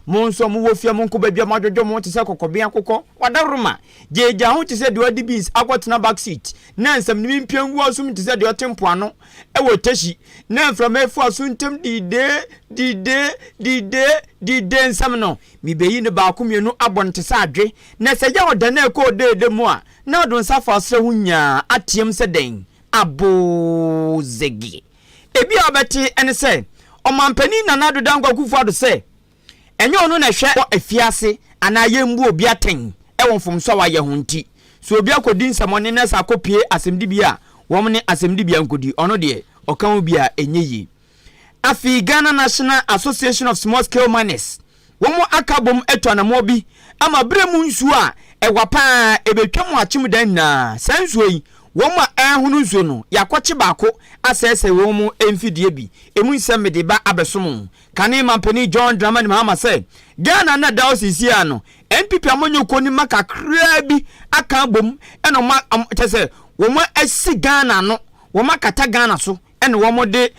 Mo nso a mowɔ fie a monkɔ baabi a moadwodwo mo ho te sɛ kɔkɔben akokɔ, wadaworoma, gyaagyaa ho te sɛ deɛ ɔde beans akɔtena back seat, na nsɛm no mpia ngu asom te sɛ deɛ ɔte mpoano wɔ Teshie, na mframa afu aso ntam didee, didee, didee, didee nsɛm no, mebeyi no baako mmienu abɔ no te sɛ adwe, na sɛ ɛyɛ ɔda na ɛkɔ ɔdeede mu a, na ɔde nsa afa ɔsrɛ ho nyaa ateam sɛ dɛn? Abozege. Ebia wobɛte ne sɛ Ɔmanpanin Nana Addo Dankwa Akufo-Addo sɛ ɛnyɛ ɔno na ɛhwɛ wɔ afiase anaa yɛmmu obi atɛn wɔ mfomso a wayɛ ho nti, sɛ obi akɔdi nsɛmmɔne na sɛ akɔpue asɛmdibea a, wɔn ne asɛmdibea nkɔdi, ɔno deɛ ɔka ho bi a ɛnyɛ yie. Afei Ghana National Association of Small Scale Miners, wɔn aka abom atu anammɔn bi ama berɛ mu nsuo a ɛwa pa ara ɛbɛtwam wɔ Akyem dan nyinaa. Saa nsuo yi, wɔn a ɛrehono nsuo no, yɛakɔkye baako asɛesɛe wɔn mfidie bi. Ɛmu nsɛm mede ba abɛsom wo. Kane Mampanin John Dramani Mahama sɛ, Ghana na ɛda hɔ seesei ara no, NPP amanyɔkuo no mma kakraa bi aka abom na wɔn kyerɛ sɛ wɔn asi Ghana ano, wɔn akata Ghana so na wɔn de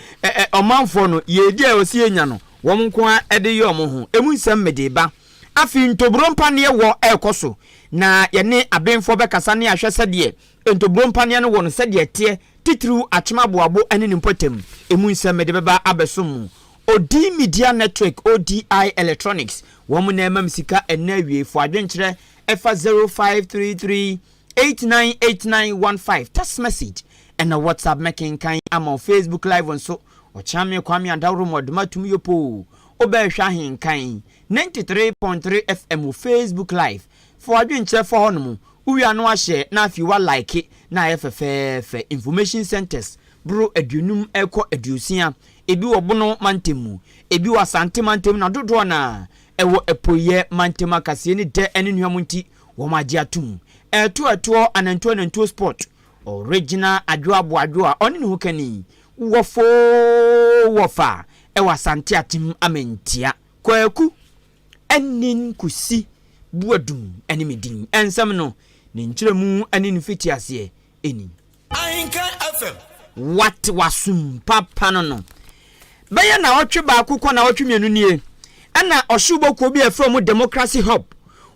ɔmanfoɔ no yɛredi a ɛwɔ sɛ yɛnya no wɔn nko ara de yɛ wɔn ho. Ɛmu nsɛm mede ba. Afei ntoburo mpaneɛ wɔ ɛrekɔ so na yɛne abenfoɔ bɛkasa ne ahwɛ sɛdeɛ ntoburo mpaneɛ no wɔ no sɛdeɛ ɛteɛ titiriw Akyem Aboabo ne ne mpɔtam. Ɛmu nsɛm mede bɛba abɛsom mo. Odi Media Network, ODI Electronics, wɔn na ɛma me sika ɛnnɛ awiei. Fo adwenkyerɛ ɛfa 0533 898915 text message ɛna WhatsApp mɛkenkan ama wo. Facebook live nso Ɔkyeame Kwame Adaworo Mɔdoma tum yopoo wobɛɛhwɛ ahenkan 93.3 FM wɔ Facebook live. Fa w'adwenkyerɛ fa hɔ nom, wowie a na wahyɛ na afei wa like na ayɛ fɛfɛɛfɛ. Information centers boro 50 rekɔ 60, ebi wɔ Bono mantam mu, ebi wɔ Asante mantam na dodoɔ no ara ɛwɔ Apueeɛ mantam akaseɛ ne dɛ ne nnuam nti wɔn agye atom. Ɛɛto ɛtoɔ anantuo anantuo sport original adwoa aboadwoa ɔne ne ho kani wɔfoo wɔfa ɛwɔ Asante Atem Amantia Kwaku Anin Kusi Boadum ɛne me din. Ɛnsɛm no ne nkyerɛmu ɛne ne mfitiaseɛ ɛni. Ahenkan FM. Wate w'asom papa no no. Bɛyɛ naawɔtwe baako kɔ naawɔtwe mmienu nie, ɛna ɔhyewbɔ kuo bi a yɛfrɛ wɔn Democracy Hub,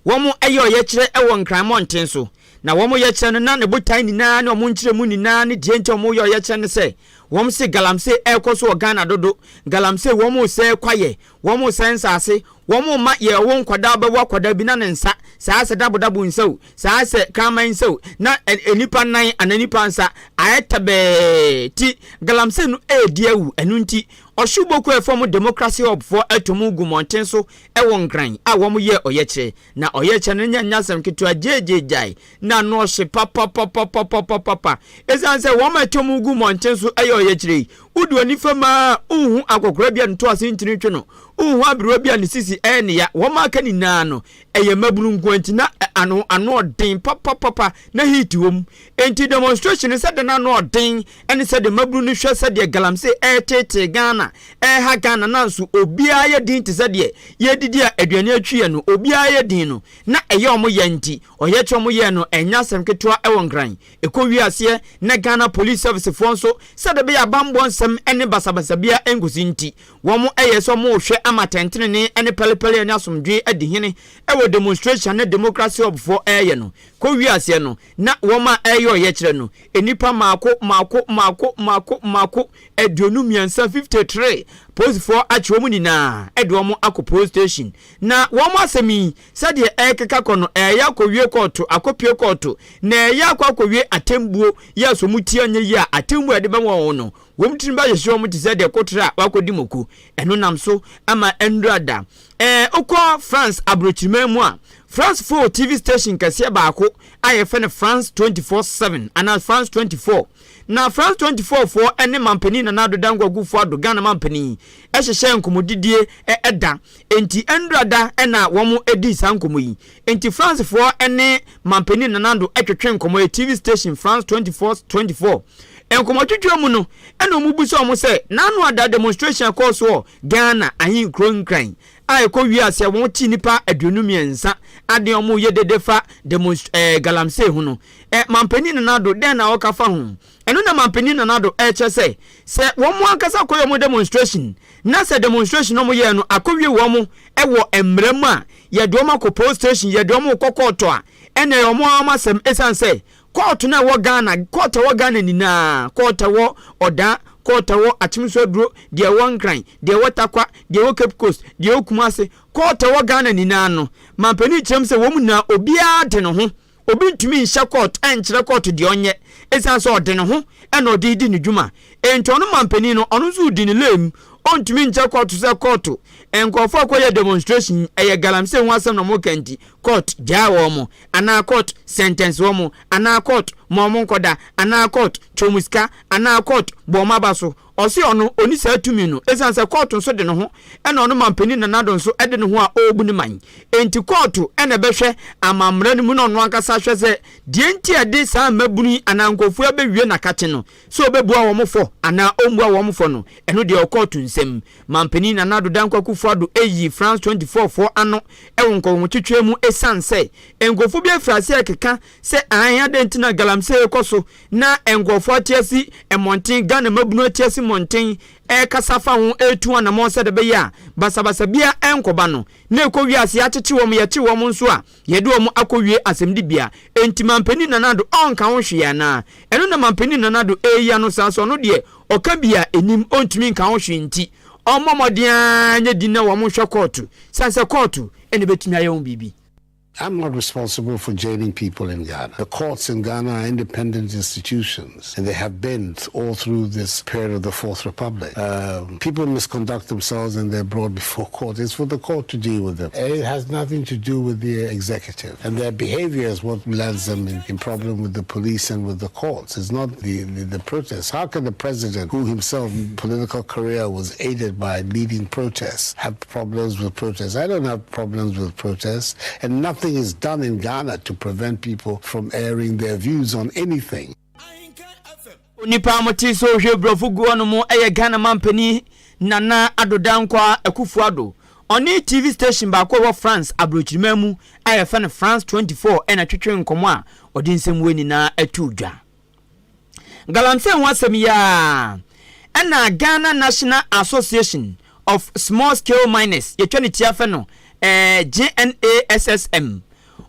wɔn yɛ ɔyɛkyerɛ wɔ Nkran mmɔnten so. Na wɔn yɛkyerɛ no na ne botae nyinaa ne wɔn nkyerɛmu nyinaa ne deɛ nti a wɔyɛ ɔyɛkyerɛ ne sɛ, wɔn se galamsey ɛrekɔ so wɔ Ghana dodo, galamsey wɔn resɛe kwaeɛ, wɔn resɛe nsaase, wɔn rema yɛrewo nkwadaa wobɛwo akwadaa bi na ne nsa saa sɛ dabodabo nsa o, saa sɛ kraman nsa o, na nnipa nan anaa nnipa nsa ayɛ tɛbɛɛ ti galamsey no ɛredi awu. Ɛno nti ɔhyew boko a ɛfam Democracy Hub foɔ ato mu gu mmɔnten so wɔ Nkran a wɔn yɛɛ ɔyɛkyerɛ. Na ɔyɛkyerɛ no nyɛ nyɛ asɛm ketewa gyeegyeegyae na ano ɔhye papapapapapapa. Esiane sɛ wɔn a ɛtɔ mu gu mmɔnten so yɛ ɔyɛkyerɛ yi, wodi wɔn nifa mu ara a, wonhu akɔkoraa bi a ne to ase ntini twe no, wonhu aberewa bi a ne sisi yɛ ne ya. Wɔn a aka nyinaa no, ɛyɛ mmabunu nko ara nti na ano ano ɔden papapapa na heat wɔ mu. Enti demonstration no sɛdeɛ na ano ɔden ne sɛdeɛ mmabunu no hwɛ sɛdeɛ galamsey ɛreteetee Ghana, ɛreha Ghana nanso obiara yɛ din te sɛ deɛ yɛredidi a aduane atwi yɛn no, obiara yɛ din no, na ɛyɛ wɔn ya nti ɔyɛkyerɛ wɔn yɛɛ no ɛnyɛ asɛm ketewa wɔ Nkran. Ɛkɔ wie aseɛ na Ghana Police Service foɔ nso sɛdeɛ ɛbɛyɛ a banbɔ nsɛm ne basabasa biara ɛnkɔsi nti wɔn yɛɛ sɛ wɔn rehwɛ ama atɛntenenee ne pɛlepɛleyɛ ne asomdwoeɛ adi hene wɔ demonstration ne Democracy Hub foɔ ɛreyɛ no. Kɔ wie aseɛ no na wɔn a ɛreyɛ ɔyɛkyerɛ no nnipa mmaako mmaako mmaako mmaako mmaako 53, 53, polisifoɔ akye wɔn nyinaa de wɔn akɔ police station. Na wɔn asɛm yi, sɛdeɛ ɛrekeka kɔ no, ɛreyɛ akɔwie kɔɔto, akɔpue kɔɔto, na ɛreyɛ akɔ akɔwie atɛmbuo, yɛ sɛ wɔn ti anyɛ yie a, atɛmbuo a yɛde bɛma wɔn no, wɔn tirim bɛhyehye wɔn te sɛ deɛ koterɛ a wakɔdi mako. Ɛno nam so ama nnura da. Ɛɛ, wokɔ France aburokyiriman mu a, Francefoɔ wɔ TV station kɛseɛ baako a yɛfrɛ no France 24/7 anaa France 24. Na France 24 foɔ ne Mampanin Nana Addo Dankwa Akufo-Addo, Ghana mampanin, hyehyɛɛ nkɔmmɔdidie da. Enti nnura da na wɔn dii saa nkɔmmɔ yi. Enti France foɔ ne Mampanin Nana Addo twetwe nkɔmmɔ yɛ TV station France 24 24. Nkɔmmɔtwetwe mu no, ɛna wɔn bisa wɔn sɛ, N'ano ada demonstration a ɛkɔɔ so wɔ Ghana ahenkuro Nkran. a ɛkɔ wie aseɛ wɔn kyi nipa 23 adeɛ wɔn yɛ dede fa demonst galamsey ho no. Mampanin Nana Addo, dɛn na ɔka fa ho? Ɛno na Mampanin Nana Addo ɛkyerɛ sɛ wɔn ankasa kɔyɛ wɔn demonstration na sɛ demonstration na wɔn yɛ no akɔwie wɔn ɛwɔ mmerɛ mu a, yɛde wɔn akɔ police station, yɛde wɔn kɔ court a, ɛna wɔn ama asɛm, ɛsiane sɛ court no a ɛwɔ Ghana, court ɛwɔ Ghana nyinaa, court ɛwɔ Ɔdaa, court ɛwɔ Akyemso Aduro, deɛ ɛwɔ Nkran, deɛ ɛwɔ Takwa, deɛ ɛwɔ Cape Coast, deɛ ɛwɔ Kumase, court ɛwɔ Ghana nyinaa no, mampanin kyerɛm sɛ wɔn nyinaa obiara de ne ho. Obi ntumi nhyɛ court ɛnkyerɛ court deɛ ɔnyɛ, ɛsiane sɛ ɔde ne ho ɛna ɔde di ne dwuma. Enti ɔno mampanin no, ɔno nso di ne lane, ɔntumi nkyɛ court sɛ court, nkurɔfoɔ akɔyɛ demonstration, ɛyɛ galamsey ho asɛm na ɔmo ka, nti court gyaa wɔn mo, anaa court sentence wɔn mo, anaa court ma ɔmo nkɔda, anaa court twɛ sika, anaa court bɔ ɔmo aba so. Ɔsi ɔno oni saa tumi no, ɛsiane sɛ court nso de ne ho, ɛna ɔno mampanin Nana Addo nso de ne ho a ɔrebu ne man. Enti court ɛna ɛbɛhwɛ amammerɛ no mu na ɔno ankasa hwɛ sɛ deɛ nti a ɛde saa mmabunu yi anaa nkurɔfoɔ abɛwie n'akakye no, sɛ ɔbɛbua wɔn fɔ anaa ɔmmua wɔn fɔ no, ɛno deɛ ɔkɔɔto nsɛm. Mampanin Nana Addo Dankwa Akufo Addo ɛyi France 24 foɔ ano ɛwɔ nkɔmmɔtwitwa mu, ɛsiane sɛ nkurɔfoɔ bi afiri ase ɛkeka sɛ ahan adɛn nti na galamsey kɔ so na nkurɔfoɔ ate asi mmɔnten, Ghana mmabunu ate asi mmɔnten ɛrekasa fa ho, ɛretu anammɔn sɛ de bɛyɛ a basabasa bia ɛnkɔba no, na ɛkɔ wiase yɛakyekye wɔn, yɛkye wɔn nso a, yɛde wɔn akɔwie asɛmdibea. Enti Mampanin Nana Addo ɔnka ho hwee anaa? Ɛno na Mampanin Nana Addo ɛreyi ano saa sɛ ɔno deɛ ɔka bi a ɛnim, ɔntumi nka ho hwee, nti ɔmmɔ mmɔden ara nyɛ din na wɔn nhwɛ kɔɔto, sane sɛ kɔɔto ɛna ɛbɛtumi ayɛ ho biribi. I'm not responsible for jailing people in Ghana. The courts in Ghana are independent institutions, and they have been all through this period of the Fourth Republic. People misconduct themselves and they're brought before court. It's for the court to deal with them. It has nothing to do with the executive. And their behavior is what lands them in problem with the police and with the courts. It's not the protests. How can the president, who himself political career was aided by leading protests, have problems with protests? I don't have problems with protests, and nothing is done in Ghana to prevent people from airing their views on anything. Onipa a mote sɛ ɔhwɛ borɔfo gu hɔ mu ɛyɛ Ghana mampanin Nana Addo Dankwa Akufo Addo. Ɔne TV station baako a ɛwɔ France aburokyirima mu a yɛfɛ no France 24 ɛna twetwe nkɔmmɔ a ɔde nsɛm wɔ nyinaa ato dwa. Galamsey ho asɛm yi a, ɛna Ghana National Association of Small Scale Miners, yɛtwa ne tia fɛ no GNASSM,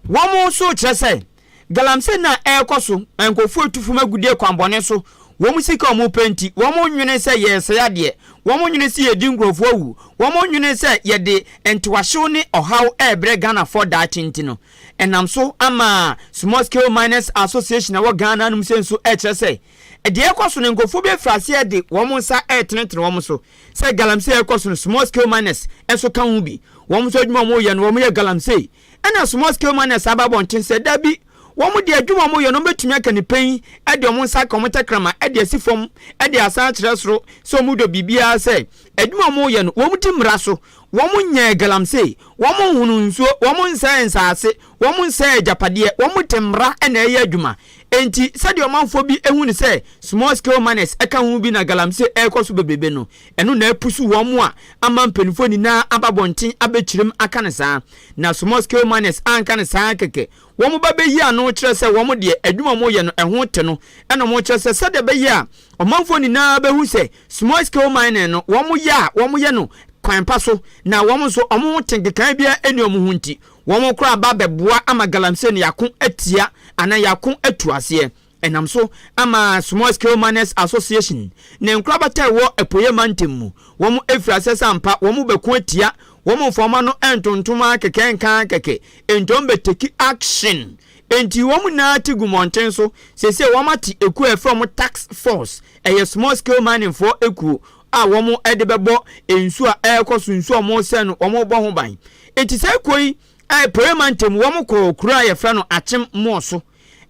wɔn nso kyerɛ sɛ galamsey na ɛrekɔ so, nkurɔfoɔ etu fam agudie kwanbɔne so, wɔn sika wɔn pɛ nti, wɔn nwene sɛ yɛresɛe adeɛ, wɔn nwene sɛ yɛdi nkurɔfoɔ awu, wɔn nwene sɛ yɛde ntewahyew ne ɔhaw ɛrebrɛ Ghanafoɔ daakye. Nti no ɛnam so ama Small Scale Miners Association a ɛwɔ Ghana nom sɛ nso ɛkyerɛ sɛ deɛ ɛkɔ so no, nkurɔfoɔ bi afiri aseɛ de wɔn nsa ɛretenetene wɔn so sɛ galamsey ɛkɔ so no, small scale miners nso ka ho bi. Wɔn nso adwuma wɔn yɛ no, wɔn yɛ galamsey. Ɛna small scale miners aba abɔnten sɛ dabi, wɔn de adwuma wɔn yɛ no, wɔbɛtumi aka nipa yi de wɔn nsa aka wɔn tɛkrama de asi fam de asan akyerɛ soro sɛ wɔn dɔ biribiara, sɛ adwuma wɔn yɛ no, wɔn di mmara so, wɔn nyɛ galamsey, wɔn nhunu nsuo, wɔn nsɛe nsaase, wɔn nsɛe agyapadeɛ, wɔn te mmara na ɛyɛ adwuma. Enti sɛdeɛ ɔmanfoɔ bi ehu ne sɛ small scale miners ɛka ho bi na galamsey ɛrekɔ so bebrebe no, ɛno na ɛpusu wɔn a ama mpanimfoɔ nyinaa aba abɔnten abɛkyerɛm aka ne saa. Na small scale miners anka ne saa kɛkɛ, wɔn ba bɛyi ano kyerɛ sɛ wɔn deɛ, adwuma wɔn yɛ no ɛho te no, ɛna wɔn kyerɛ sɛ sɛdeɛ ɛbɛyɛ a ɔmanfoɔ nyinaa bɛhu sɛ small scale mining no, wɔn yɛ a wɔn yɛ no kwan pa so, na wɔn nso wɔn ho te nkekan biara ɛni wɔn ho, nti wɔn koraa ba bɛboa ama galamsey no yako atia anaa yako atu aseɛ. Ɛnam so ama Small Scale Miners Association ne nkorabata ɛwɔ Apueɛ mantam mu, wɔn efiri asɛ sɛ ampa wɔn bɛko atia wɔn mfɔma no ntontom kɛkɛ nkan kɛkɛ, nti wɔn bɛ take action. Nti wɔn nyinaa ti gu mmɔnten so sese wɔn ate ekuo a ɛfrɛ wɔn task force, ɛyɛ small scale mining foɔ ekuo a wɔn de bɛbɔ nsuo a ɛrekɔ so, nsuo a wɔn sɛ no, wɔn bɔ ho ban. Nti sɛ ekuo yi Apueɛ mantam, wɔn kɔ kuro a yɛfrɛ no Akyem Mɔɔso.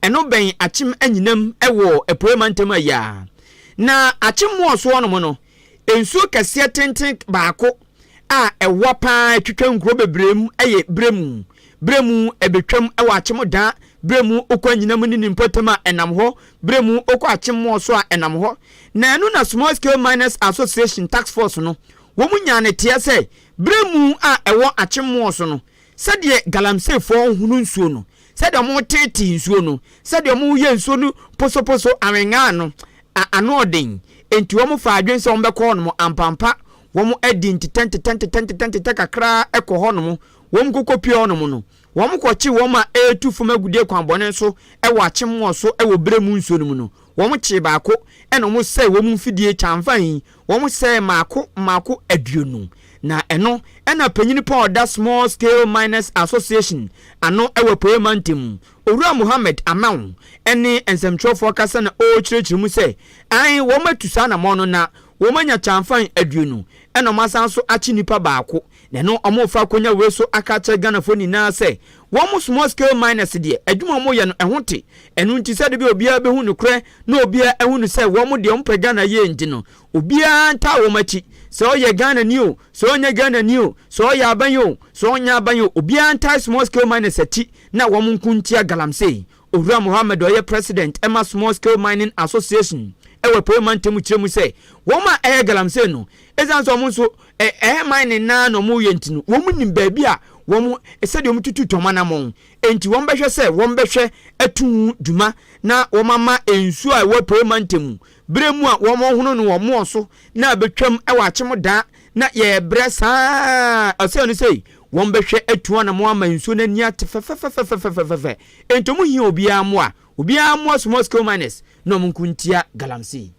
Ɛno bɛn Akyem Anyinam wɔ Apueɛ mantam ayaa. Na Akyem Mɔɔso hɔnom no, nsuo kɛseɛ tenten baako a ɛwɔ paa twitwa nkuro bebree mu yɛ Berɛ Mu. Ɛbɛtwam wɔ Akyem Daa, Berɛ Mu wokɔ Anyinam ne ne mpɔtam a, ɛnam hɔ, Berɛ Mu wokɔ Akyem Mɔɔso a, ɛnam hɔ. Na ɛno na Small Scale Miners Association task force no wɔn nyaa ne teɛ sɛ berɛ mu a ɛwɔ Akyemmoɔ so no, sɛdeɛ galamseyfoɔ hono nsuo no, sɛdeɛ wɔteetee nsuo no, sɛdeɛ wɔyɛ nsuo no posoposo awengaa no, a ano ɔden. Enti wɔfaa adwene sɛ wɔbɛkɔ hɔnom. Ampampa, wɔadi ntetɛ ntetɛ ntetɛ ntetɛ ntetɛ kakra kɔ hɔnom. Wɔn kɔkɔpue hɔnom no, wɔkɔkye wɔn a ɛretu fam agudeɛ kwanbɔne so wɔ Akyemmoɔ so wɔ berɛ mu nsuo no mu no. Wɔkyee baako na wɔsɛe wɔn mfidie kyamfa yi, wɔsɛe mmaako mmaako 20. Na ɛno na panyin pa a ɔda Small Scale Miners Association ano wɔ Apueeɛ Mantam mu, Owura Mohammed Amaw ne nsɛmtwerɛfoɔ kasa na ɔrekyerɛkyerɛ mu sɛ, aane, wɔatu saa anammɔn no na wɔanya kyamfan 20 na wɔasan nso akye nipa baako. Na ɛno wɔrefa akonya wei so aka akyerɛ Ghanafoɔ nyinaa sɛ wɔn small scale miners deɛ, adwuma a wɔyɛ no ɛho te. Ɛno nti sɛdeɛ ɛbɛyɛ obiara bɛhu nokorɛ na obiara ahunu sɛ wɔn deɛ wɔpɛ Ghana yie nti no, obiara ntaa wɔn akyi. Sɛ ɔyɛ Ghanani o, sɛ ɔnyɛ Ghanani o, sɛ ɔyɛ aban o, sɛ ɔnyɛ aban o, obiara ntaa small scale miners akyi na wɔn nko ntia galamsey. Owura Mohammed a ɔyɛ President ma Small Scale Mining Association wɔ Apuei Mantam kyerɛ mu sɛ wɔn a ɛyɛ galamsey no, esiane sɛ wɔn nso ɛyɛ mining no ara na wɔyɛ nti no, wɔn nim baabi a wɔn sɛdeɛ wɔtutu tɔm anammɔn. Enti wɔbɛhwɛ sɛ wɔbɛhwɛ atu ho dwuma na wɔama nsuo a ɛwɔ Apuei Mantam berɛ mu a wɔhono no wɔ moɔ so na abɛtwam wɔ Akyem daa na yɛrebrɛ saa ara. Ɔsɛe no sei, wɔbɛhwɛ atu anammɔn ama nsuo no ani ate fɛfɛfɛfɛfɛfɛfɛ. Enti wɔn hia obiara mmoa. Obiara mmoa small scale miners na wɔn nko ntia galamsey.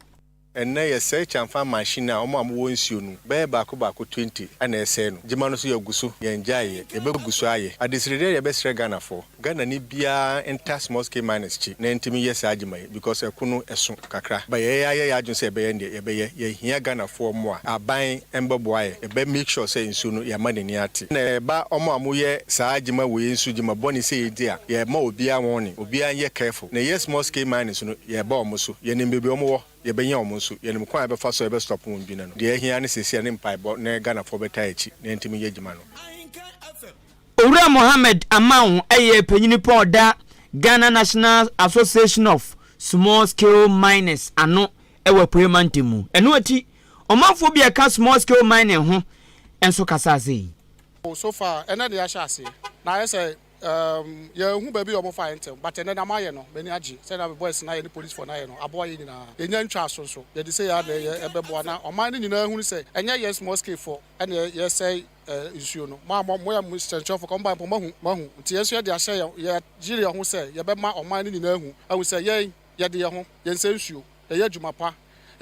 Ɛnnɛ yɛsɛe kyamfa machine a wɔn a wɔwɔ nsuo no bɛyɛ baako baako 20 na ɛsɛe no. Gyema no nso yɛgu so, yɛngyaeɛ, yɛbɛgu so ayɛ. Adesrɛdeɛ yɛbɛsrɛ Ghanafoɔ, Ghanani biara nta small scale miners kyi na yɛntumi yɛ saa adwuma yi because ɛko no ɛso kakra. But yɛyɛ ayɛ yɛn adwene sɛ yɛbɛyɛ no deɛ yɛbɛyɛ. Yɛhia Ghanafoɔ mmoa. Aban mbɛboa yɛ. Yɛbɛ make sure sɛ nsuo no yɛama n'ani ate. Na ɛba wɔn a wɔyɛ saa adwuma wei nso dwuma bɔne sei nti a, yɛma obiara warning, obiara nyɛ careful. Na yɛ small scale miners no yɛba wɔn so. Yɛnim baabi wɔn wɔ. Yɛbɛnya wɔn nso. Yɛnim kwan a yɛbɛfa so a yɛbɛ stop wɔn dwuma no. Deɛ ɛhia ne seesei ne mpaebɔ na Ghanafoɔ bɛtaa akyi na yɛntumi nyɛ adwuma no. Owura Mohammed Amawu yɛ panyin pa a ɔda Ghana National Association of Small Scale Miners ano wɔ Apuei Mantam mu. Ɛno akyi, ɔmanfoɔ bi a ɛka small scale mining ho nso kasaa sei. So far ɛnɛ na yɛahyɛ aseɛ na ayɛ sɛ um, yɛnhu baabi a wɔfa yɛn ntɛm, but ɛnɛ na mayɛ no m'ani agye sɛnea me boys no ayɛ ne policefoɔ no ayɛ no, aboa yɛn nyinaa. Yɛnya ntwaa so nso, yɛde sei ara na ɛyɛ ɛbɛboa na ɔman no nyinaa ahunu sɛ ɛnyɛ yɛn small scale foɔ ɛna yɛsɛe nsuo no. Mo a moyɛ nsɛnkyerɛwfoɔ ka mobaeɛ mpo moahu, moahu. Nti yɛn nso yɛde ahyɛ yɛn, yɛayere yɛn ho sɛ yɛbɛma ɔman no nyinaa ahu, ahu sɛ yɛn yɛde yɛn ho, yɛnsɛe nsuo, yɛyɛ adwuma pa,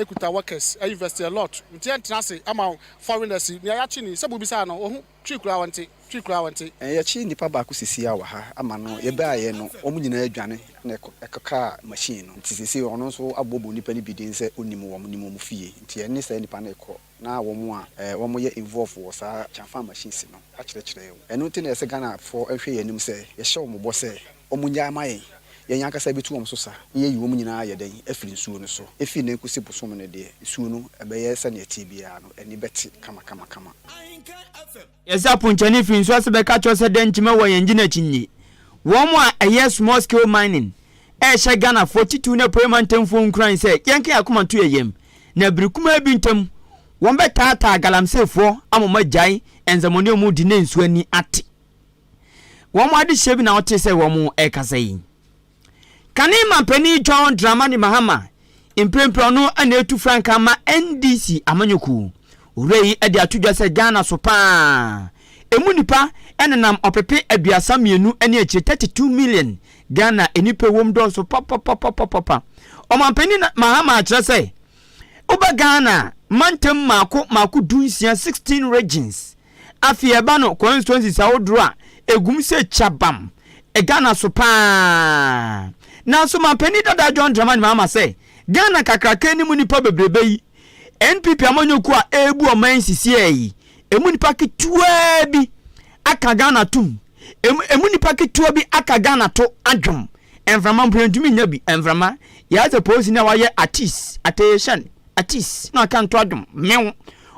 kuta workers, invest a lot, nti yɛntena ase ama foreigners, nea yɛakye ni, sɛ mobisaa no, ɔhu. Twi koraa wɔnte, Twi koraa wɔnte. Yɛkye nnipa baako sisi a wɔ ha ama no yɛbaeɛ no wɔn nyinaa adwane na ɛkɔkaa machine no nti seesei ɔno nso aboɔbɔ nnipa no bi din sɛ ɔnim wɔn, nim wɔn fie nti yɛne saa nnipa no rekɔ na wɔn a wɔyɛ involve wɔ saa Kyamfan machines no akyerɛkyerɛ wɔn. Ɛno nti na ɛsɛ Ghanafoɔ nhwɛ yɛn anim sɛ yɛhyɛ wɔn bɔ sɛ wɔn nnyae ma yɛn, yɛn ankasa yɛbɛtu wɔn so sa na yɛayi wɔn nyinaa ayɛ dɛn afiri nsuo no so. Ɛfiri nnɛ nkɔsi bosome no deɛ nsuo no ɛbɛyɛ sɛdeɛ ɛteɛ biara no ani bɛte kamakamakama. Yɛsɛ aponkyɛne firi nsu ase bɛka kyerɛ sɛ dɛn nti ma wɔ yɛn gyina akyinnye. Wɔn a ɛyɛ small scale mining ɛrehyɛ Ghanafoɔ titiriw ne apueɛ mantamfoɔ nkuran sɛ yɛnka yɛn akoma nto yɛn yam na bere kumaa bi ntam wɔbɛtaataa galamseyfoɔ ama wɔagyae nsɛmmɔne a wɔredi na nsuo ani ate. Wɔn adehyeɛ bi na wotee sɛ wɔn rekasa yi. Kane Mampanin John Dramani Mahama mprempren ɔno na ɛretu frankaa ma NDC amanyɔkuo. Owura yi de ato dwa sɛ Ghana so paa ɛmu nnipa nenam ɔpepe 32 ne akyire, 32 million, Ghana nnipa ɛwom dɔɔso papapapapapa. Ɔmampanin Mahama akyerɛ sɛ woba Ghana a mantam mmaako mmaako 16, 16 regions, Afei ɛba no constituencies ahodoɔ a ɛgum sɛ kyabam Ghana so paa. Nanso manpanin dada John Dramani Mahama sɛ Ghana kakraka yi mu nnipa bebrebe yi, NPP amanyɔkuo a ɛrebu ɔman yi sisiɛ yi, ɛmu nnipa ketewaa bi aka Ghana tom, ɛmu nnipa ketewa bi aka Ghana to adwom. Mframa mpo yɛntumi nnya bi, mframa. Yɛayɛ sɛ polisini a wayɛ atis, attention. Atis na aka nto adom mew.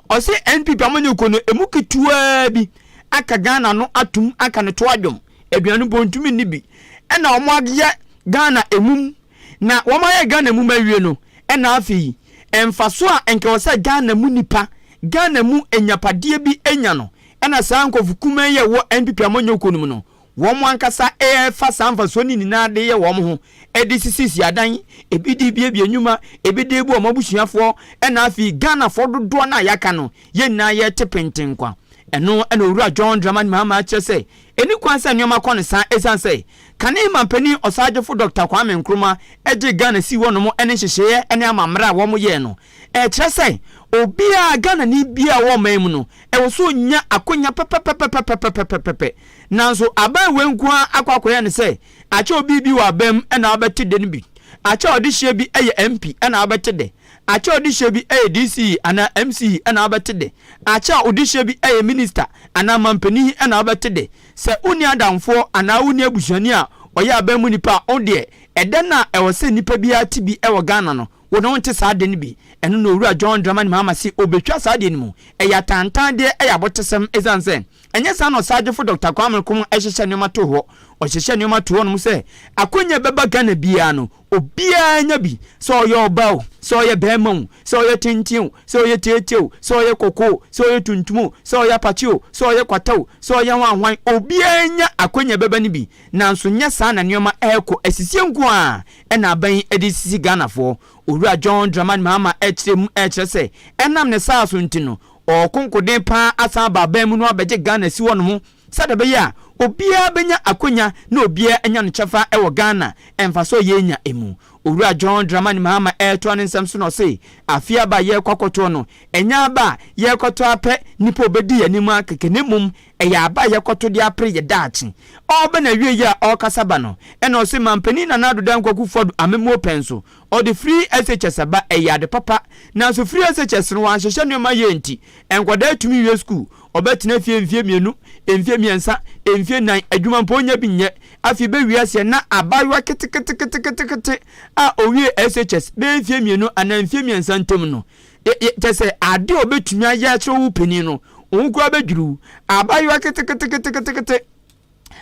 Ɔse NPP amanyɔkuo no emu ketewaa bi aka Ghana no atum aka no to adwom. Aduane mpo ntumi nni bi. Ɛna wɔn ayɛ Ghana emum. Na wɔn ayɛ Ghana emum awie no ɛna afei mfaso a nka ɛwɔ sɛ Ghana mu nipa Ghana mu anyapadeɛ bi anya no ɛna saa nkurɔfo kumaa yi a ɛwɔ NPP amanyɔkuo no mu no wɔn ankasa ɛrefa saa mfasoɔ no nyinaa de yɛ wɔn ho de sisisisi adan, ebi de biebie nnwuma, ebi de bu wɔn abusuafoɔ ɛna afei Ghanafoɔ dodoɔ no a yɛaka no yɛn nyinaa yɛte pentenkwa. Ɛno ɛna Owura John Dramani Mahama akyerɛ sɛ ɛni kwan sɛ nneɛma kɔ no saa ɛsiane sɛ kane mampanin ɔsagyefo Dr. Kwame Nkrumah gye Ghana sii hɔnom ne nhyehyɛeɛ ne amammerɛ a wɔn yɛɛ no ɛkyerɛ sɛ obiara Ghanani biara a ɔwɔ ɔman mu no ɛwɔ sɛ ɔnya akonya pɛpɛpɛpɛpɛpɛpɛpɛ. Nanso aban wei nko ara akɔ akɔyɛ no sɛ akyɛ obi bi wɔ aban mu ɛna wabɛte dɛ no bi, akyɛ ɔdehyeɛ bi yɛ MP ɛna wabɛte dɛ, akyɛ ɔdehyeɛ bi yɛ DCE anaa MCE ɛna wabɛte dɛ, akyɛ a ɔdehyeɛ bi yɛ minister anaa mampanin ɛna wabɛte dɛ. Sɛ wonni adamfoɔ anaa wonni abusuani a ɔyɛ aban mu nipa a, wo deɛ ɛdɛ no a ɛwɔ sɛ nipa biara te bi wɔ Ghana no, Wo ne wo nte saa ade no bi. Ɛno na Owura John Dramani Mahama se obetwa saa adeɛ no mu. Ɛyɛ atantandeɛ, ɛyɛ abotesɛm esiane sɛ ɛnyɛ saa na Ɔsagyefo Dɔkta Kwame Nkrumah hyehyɛ nneɛma too hɔ. Ɔhyehyɛ nneɛma too hɔnom sɛ akwanya a ɛbɛba Ghana biara no, obiara nya bi, sɛ ɔyɛ ɔbaa o, sɛ ɔyɛ barima o, sɛ ɔyɛ tenten o, sɛ ɔyɛ tiatia o, sɛ ɔyɛ kɔkɔɔ o, sɛ ɔyɛ tuntum o, sɛ ɔyɛ apakye o, sɛ ɔyɛ kwata o, sɛ ɔyɛ hwanhwan, obiara nya akwanya a ɛbɛba no bi. Nanso nyɛ saa na nneɛma rekɔ, asisie nko ara na aban yi de resisi Ghanafoɔ. Owura John Dramani Mahama kyerɛ mu kyerɛ sɛ ɛnam ne saa so nti no, ɔreko nkoden pa ara asan aba aban mu no abɛgye Ghana asi hɔ nom sɛdeɛ ɛbɛyɛ a obiara bɛnya akwanya na obiara anya no kyɛfa wɔ Ghana mfasoɔ a yɛrenya mu. Owura John Dramani Mahama retoa ne nsɛm so na ɔse, afe aba a yɛrekɔ akɔtoɔ no, ɛnyɛ aba a yɛrekɔtɔ ara pɛ nnipa a wɔbɛdi yɛn anim ara kɛkɛ na mmom Ɛyɛ aba a yɛkɔto de apere yɛ daakye. Ɔreba n'awiei a ɔrekasa ba no, ɛna ɔse Manpanin Nana Addo Dankwa Akufo-Addo amammuo pɛn so, ɔde free SHS aba, ɛyɛ ade papa. Nanso free SHS no wanhyehyɛ nneɛma yie nti, nkwadaa tumi wie sukuu, ɔbɛtena fie mfeɛ mmienu, mfeɛ mmiɛnsa, mfeɛ nnan, adwuma mpo ɔnnya bi nyɛ. Afei bɛwie aseɛ na abaayewa keteketeketekete a ɔwie SHS bɛyɛ mfeɛ mmienu anaa mfeɛ mmiɛnsa ntam no, Kyerɛ sɛ, ade a obetumi ayɛ akyerɛ wo panin no, wo ho koraa bedwiriw. Abaayewa keteketeketekete,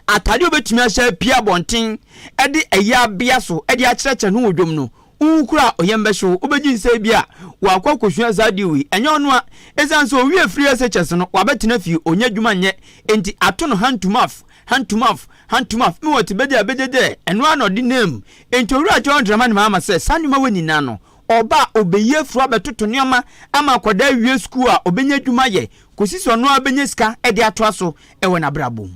atade a obetumi ahyɛ apue abɔnten de ayi abea so de akyerɛkyerɛ ne ho wɔ dwam no, wo ho koraa ɔyam bɛhye wo. Wobegye nsɛ bi a wakɔ akosua saa ade wei. Ɛnyɛ ɔno a, esiane sɛ owie free SHS no, wabɛtena fie, onnya adwuma nyɛ, enti ato no hand to mouth, hand to mouth, hand to mouth. Me wɔ te bɛgye a bɛgye dɛ, ɛno ara na ɔde nam. Enti Owura John Dramani Mahama sɛ saa nneɛma wei nyinaa no, Ɔba a, obeyi afuru abɛtoto nneɛma ama akwadaa awie sukuu a obenya adwuma ayɛ kosi sɛ ɔno ara benya sika de atoa so wɔ n'abrabɔ mu.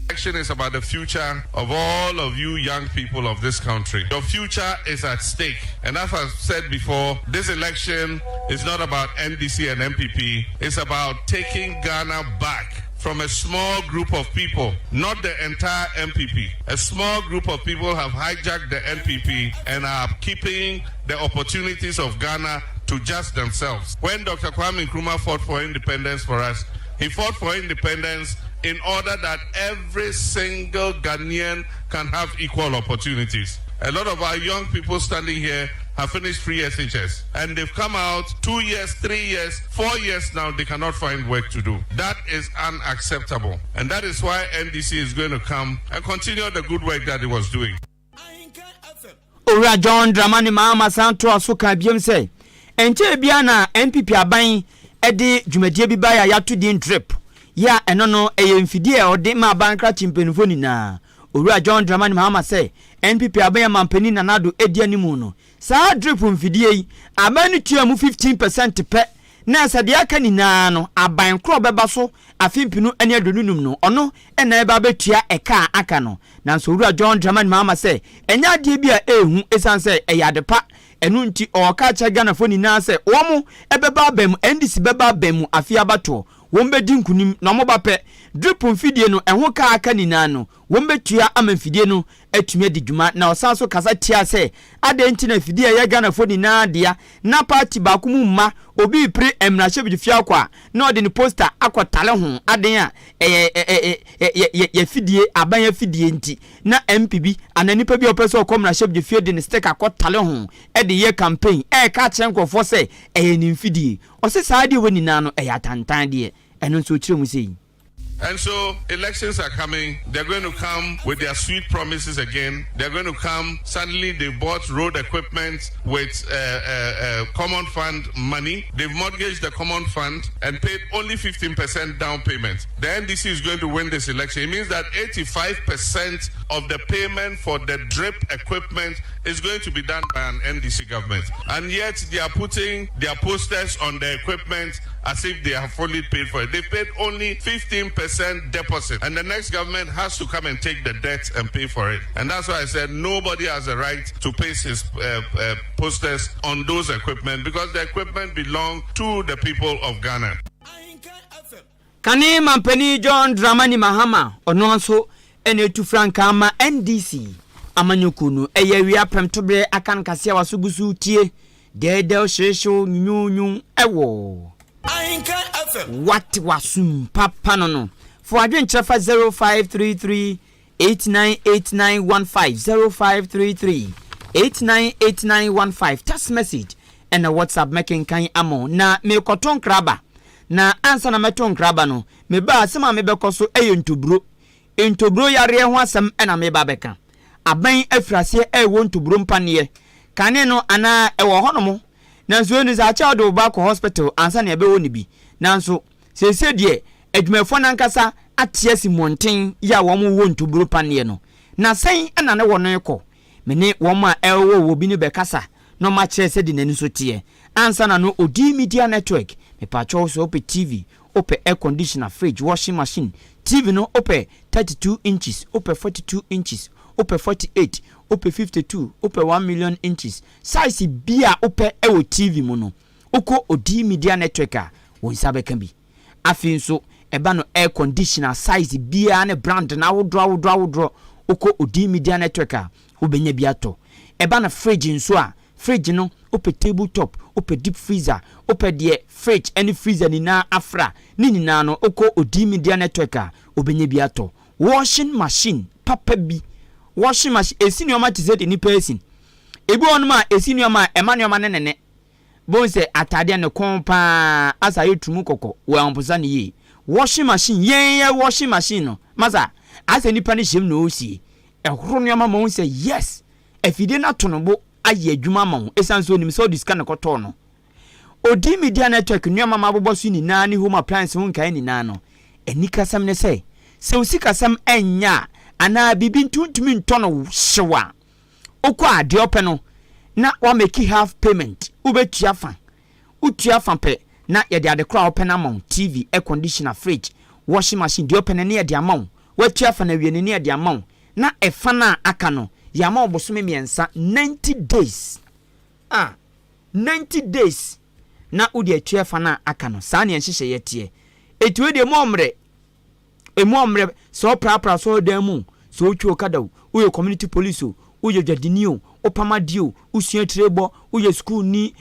Election is about the future of all of you young people of this country. Your future is at stake. And as I've said before, this election is not about NDC and NPP. It's about taking Ghana back from a small group of people, not the entire NPP. A small group of people have hijacked the NPP and are keeping the opportunities of Ghana to just themselves. When Dr. Kwame Nkrumah fought for independence for us, he fought for independence in order that every single Ghanaian can have equal opportunities. A lot of our young people standing here have finished free SHS and they've come out 2 years, 3 years, 4 years now, they cannot find work to do. That is unacceptable. And that is why NDC is going to come and continue the good work that it was doing. Owura John Dramani Mahama san toaa so kaa biom sɛ, ɛnkyɛɛ biara na NPP aban de dwumadie bi baeɛ a yɛato din drip, yɛ a ɛno no ɛyɛ mfidie a wɔde ma aban krakye mpanimfoɔ nyinaa. Owura John Dramani Mahama sɛ NPP aban a Manpanin Nana Addo di animu no, saa drip mfidie yi, aban no tua mu 15 percent pɛ na sɛ deɛ aka nyinaa no aban korɔ bɛba so afe mpenu ne 25 no, ɔno na ɛba abɛtua ɛka a aka no. Nanso Owura John Dramani Mahama sɛ ɛnyɛ adeɛ bi a ɛyɛ hu ɛsiane sɛ ɛyɛ ade pa, ɛno nti ɔreka akyerɛ Ghanafoɔ nyinaa sɛ wɔn bɛba aban mu, NDC bɛba aban mu afe abatoɔ, wɔn bɛdi nkunim na wɔn ba pɛ, drip mfidie no ɛho ka a aka nyinaa no wɔn bɛtua ama mfidie no atumi adi dwuma. Na ɔsan so kasa tiaa sɛ adɛn nti na afidie a ɛyɛ Ghanafoɔ nyinaa dea na party baako mu mma obi repere mmarahyɛbedwafie akɔ a na ɔde ne poster akɔtare ho, aden a ɛyɛ yɛ afidie, aban afidie nti na MP bi anaa nipa bi a ɔpɛ sɛ ɔkɔ mmarahyɛbedwafie de ne sticker kɔtare ho de yɛ campaign ɛreka akyerɛ nkurɔfoɔ sɛ ɛyɛ ne mfidie. Ɔse saa adeɛ wei nyinaa no ɛyɛ atantan deɛ, ɛno nso ɔkyerɛ mu sei. And so elections are coming. They're going to come with their sweet promises again. They're going to come. Suddenly they bought road equipment with common fund money. They've mortgaged the common fund and paid only 15% down payment. The NDC is going to win this election. It means that 85% of the payment for the drip equipment is going to be done by an NDC government. And yet they are putting their posters on the equipment as if they have fully paid for it. They paid only 15% deposit. And the next government has to come and take the debt and pay for it. And that's why I said nobody has a right to paste his posters on those equipment because the equipment belong to the people of Ghana. Kane mampanin John Dramani Mahama, ɔno nso ɛna etu frankaa ma NDC amanyɔkuo no. Ɛyɛ awia pɛmtoberɛ aka no kaseɛ a waso gu so tie dɛɛdɛw hyehyew nwunwunwu ɛwɔ Wate wasum papa no. Fo adwenkyerɛ fa 0533 898915, 0533 898915, text message ɛna WhatsApp, mɛkenkan ama wo. Na mekɔto nkraba, na ansa na mɛto nkraba no, meba asɛm a mebɛkɔ so ɛyɛ ntoburo. Ntoburo yareɛ ho asɛm ɛna meba bɛka. Aban afiri aseɛ ɛwɔ ntoburo mpaneɛ kane no anaa ɛwɔ hɔnom, nanso ɛnu sɛ akyɛ wode wo ba kɔ hospital ansa na ɛbɛwɔ ne bi. Nanso seesie deɛ, adwumayɛfoɔ nankasa ate asi mmɔnten yi a wɔn wɔ ntoburo paneɛ no, na sɛn ɛna ne wɔ no kɔ. Me ne wɔn a ɛwɔ wɔ bi no bɛkasa na ɔma kyerɛ sɛ de n'ani so teɛ. Ansa na no, Odi Media Network, mepatwɛw, sɛ wopɛ TV, wopɛ air conditioner, fridge, washing machine, TV no wopɛ 32 inches, wopɛ 42 inches, wopɛ 48, wopɛ 52, wopɛ 1 million inches, size bi a wopɛ ɛwɔ TV mu no, wokɔ Odi Media Network a, wɔn nsa bɛka bi. Afei nso ɛba no air conditioner, size biara ne brand na ahodoɔ ahodoɔ ahodoɔ, wokɔ Odi Media Network a, wobɛnya bi atɔ. Ɛba no fridge nso a, fridge no wopɛ table top, wopɛ deep freezer, wopɛ deɛ fridge ɛne freezer nyinaa afra ne nyinaa no, wokɔ Odi Media Network a, wobɛnya bi atɔ. Washing machine papa bi, washing machine esi nneɛma te sɛ de nipa esi ebi wɔ nom a esi nneɛma a ɛma nneɛma ne nene bon sɛ ataadeɛ ne kɔn paa asa ayɛ tumu kɔkɔ wɔ ahoposa ne yie. Washing machine, yɛn yɛ washing machine no masa asɛ nipa ne hyɛm na ɔresie ɛhoro nneɛma ma wɔn sɛ yes, afidie no ato no bo ayɛ adwuma ama wo, ɛsiane sɛ onim sɛ ɔde sika ne kɔtɔɔ no. Odi Media Network nneɛma ma abobɔ so nyinaa ne home appliance ho nkae nyinaa no, anikasɛm ne sɛ sɛ wo sikasɛm ɛnyɛ a anaa biribi ntuntumi ntɔ no hyew a, wokɔ a, deɛ ɔpɛ no na wamake half payment, wobɛtua fa. Wotua fa pɛ na yɛde ade korɔ a wopɛ no ama wo: TV, air conditioner, fridge, washing machine, deɛ ɔpɛ no ne yɛde ama wo. Watua fa no awie no ne yɛde ama wo, na ɛfa no a aka no, yɛama wo bosome 3, 90 days a, 90 days na wode atua fa no a aka no. Saa neɛ nhyehyɛeɛ teɛ. Ɛti wei deɛ, mu ɔmmerɛ emu ɔmmerɛ sɛ ɔprapra sɔɔdan mu, sɛ wotwi okada o, woyɛ community police o, woyɛ dwadini o, wopam adeɛ o, wosua tire bɔ, woyɛ sukuuni,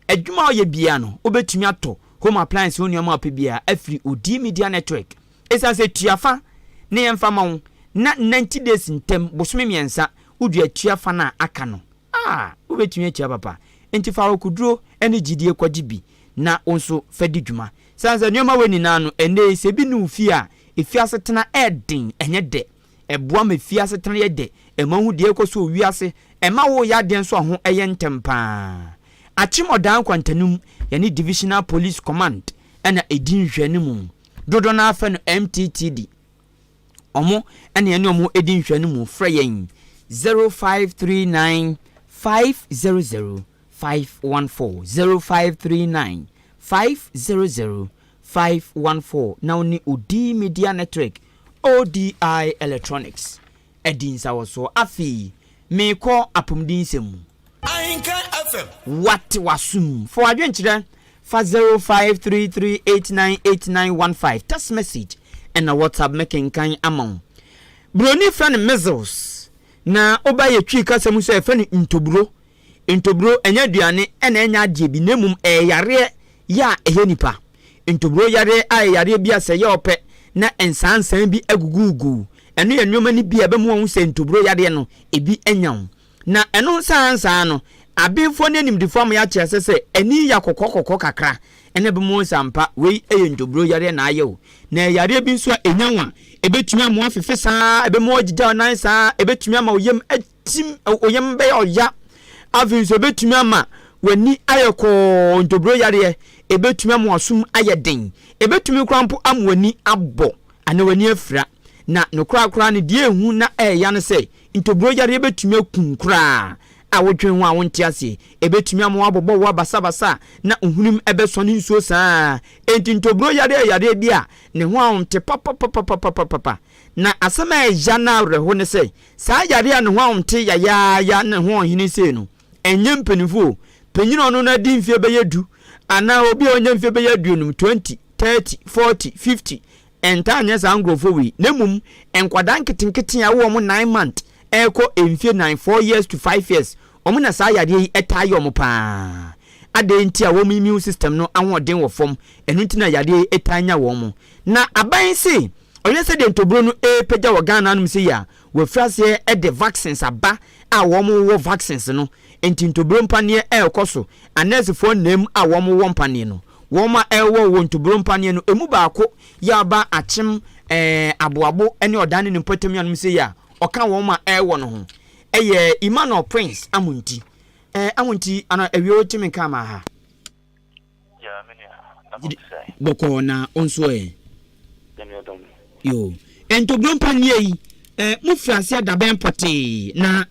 adwuma a ɔyɛ biara no, wobɛtumi atɔ home appliance ho nneɛma a wopɛ biara afiri Odi Media Network, ɛsiane sɛ tuafa ne yɛmfa ma wo na 90 days ntam, bosome 3, wode atua fa no a aka no a, wobɛtumi atua papa. Nti fa akokoduro ne gyidie kɔgye bi na wo nso fa di dwuma, sane sɛ nneɛma wɔ nyinaa no, ɛnɛ sɛ bi ne wo fie a, ɛfie asetena ɛɛden, ɛnyɛ dɛ. Ɛboa ma fie asetena yɛ dɛ, ɛma hu deɛ ɛkɔ so wɔ wiase, ɛma wo yɛ adeɛ nso a ho ɛyɛ ntɛm paa. Akyem Ɔdan Kwantanum, yɛne Divisional Police Command ɛna ɛdi nhwɛne mu. Dodoɔ no afɛ no MTTD, ɔmo ɛna yɛne ɔmo ɛdi nhwɛne mu. Frɛ yɛn 0539 500 514, 0539 500 514, na wo ne Odi Media Network, ODI Electronics ɛdi nsawɔsoɔ. Afei meekɔ apɔmuden nsɛm mu. Ahenkan FM. Wate wasum. Fa wadwenkyerɛ fa 0533898915, text message ɛna WhatsApp, mɛkenkan ama wo. Buroni frɛ no measles, na woba yɛ Twi kasa mu sɛ yɛfrɛ no ntoburo. Ntoburo ɛnyɛ aduane ɛna ɛnyɛ adeɛ bi, na mmom ɛyɛ yareɛ yɛ a ɛyɛ nipa. Ntoburo yareɛ a ɛyɛ yareɛ bi a sɛ ɛyɛ ɔpɛ na nsansan bi agugugu, ɛno yɛ nneɛma no bi a ɛbɛmu wɔn sɛ ntoburo yareɛ no ebi anya wo. Na ɛno nsansan no, abenfoɔ ne animdifoɔ ama yɛate ase sɛ ani yɛ akɔkɔ kɔkɔ kakra. Ɛna ɛbɛma woahu sɛ ampa wei yɛ ntoburo yareɛ na ayɛ wo. Na ɛyɛ yareɛ bi nso a ɛnya wo a, ɛbɛtumi ama woafefe saa, ɛbɛma woagyigya wo nan saa, ɛbɛtumi ama wo yam atim, wo yam bɛyɛ ɔya. Afei nso ɛbɛtumi ama w'ani ayɛ kɔɔ, ntoburo yareɛ, ɛbɛtumi ama w'asom ayɛ den, ɛbɛtumi koraa mpo ama w'ani abɔ anaa w'ani afira. Na nokorakora no, deɛ ɛhu na ɛyɛ ya ne sɛ, ntoburo yareɛ bɛtumi akum koraa a wodwen ho a wonte aseɛ. Ɛbɛtumi ama woabobɔ wo abasabasa a na wo hwenem bɛsɔne nsuo saa ara. Enti ntoburo yareɛ yɛ yareɛ bi a ne ho ahomte papapapapapapa. Na asɛm a ɛya na awerɛho ne sɛ, saa yareɛ a ne ho ahomte yayaaya na ne ho ɔhene sei no, ɛnyɛ mpanimfoɔ o, panyin a ɔno no adi mfeɛ bɛyɛ du anaa obi a wanya mfeɛ bɛyɛ aduonum, 20, 30, 40, 50, Ɛntaa nyɛ saa nkurɔfoɔ wei, na mmom nkwadaa nketenkete a wowɔ wɔn nine month ɛrekɔ mfie nan, 4 years to 5 years, wɔn na saa yareɛ yi taa yɛ wɔn paa. Adɛn nti a wɔn immune system no ahoɔden wɔ fam, ɛno nti na yareɛ yi taa nya wɔn. Na aban se ɔhwɛ sɛdeɛ ntoburo no repagya wɔ Ghana anom sei a, wɔafiri aseɛ de vaccines aba a wɔwɔ vaccines no, nti ntoburo mpaneɛ ɛrekɔ so. Anɛɛsefoɔ nnam a wɔwɔ mpaneɛ no, wɔn a ɛrewɔ wɔ ntoburo mpaneɛ no, emu baako yɛ aba akyem ɛɛ aboabo ne ɔdan ne ne mpɔtam nuanom sei a ɔka wɔn a ɛrewɔ no ho. Ɛyɛ Emmanuel Prince Amonti. Ɛɛ Amonti, ana awie wo teme nka ama ha? Yeah, me nua, na mo te sɛn? Bɔkɔɔ na wo nso ɛ? Nyame adom. Yo. Ntoburo mpaneɛ yi, eh, mo firi aseɛ dabɛn pɔtee na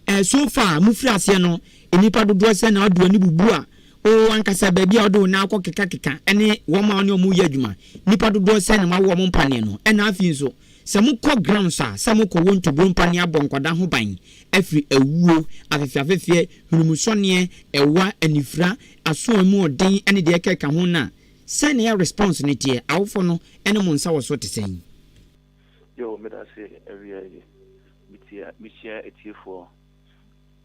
eh, so far mo firi aseɛ no, nnipa dodoɔ sɛn na ɔde w'ani bubu a wo ankasa baabi a wode wo nan akɔ kekakeka ne wɔn a wo ne wɔn reyɛ adwuma, nnipa dodoɔ sɛn na moawɔ wɔn mpaneɛ no? Ɛna afei nso, sɛ mokɔ grounds a, sɛ mokɔ wɔ ntoburo mpaneɛ abɔ nkwadaa ho ban afiri awuo, afefeafefeɛ, hwenemusɔneɛ, ɛwa, anifira, aso a emu ɔden ne deɛ ɛkeka ho no a, sɛn na ɛyɛ response no teɛ? Awofo no ne mo nsa wɔ so te sɛn? Yo, medase awia yi. Metie, mehyia atiefoɔ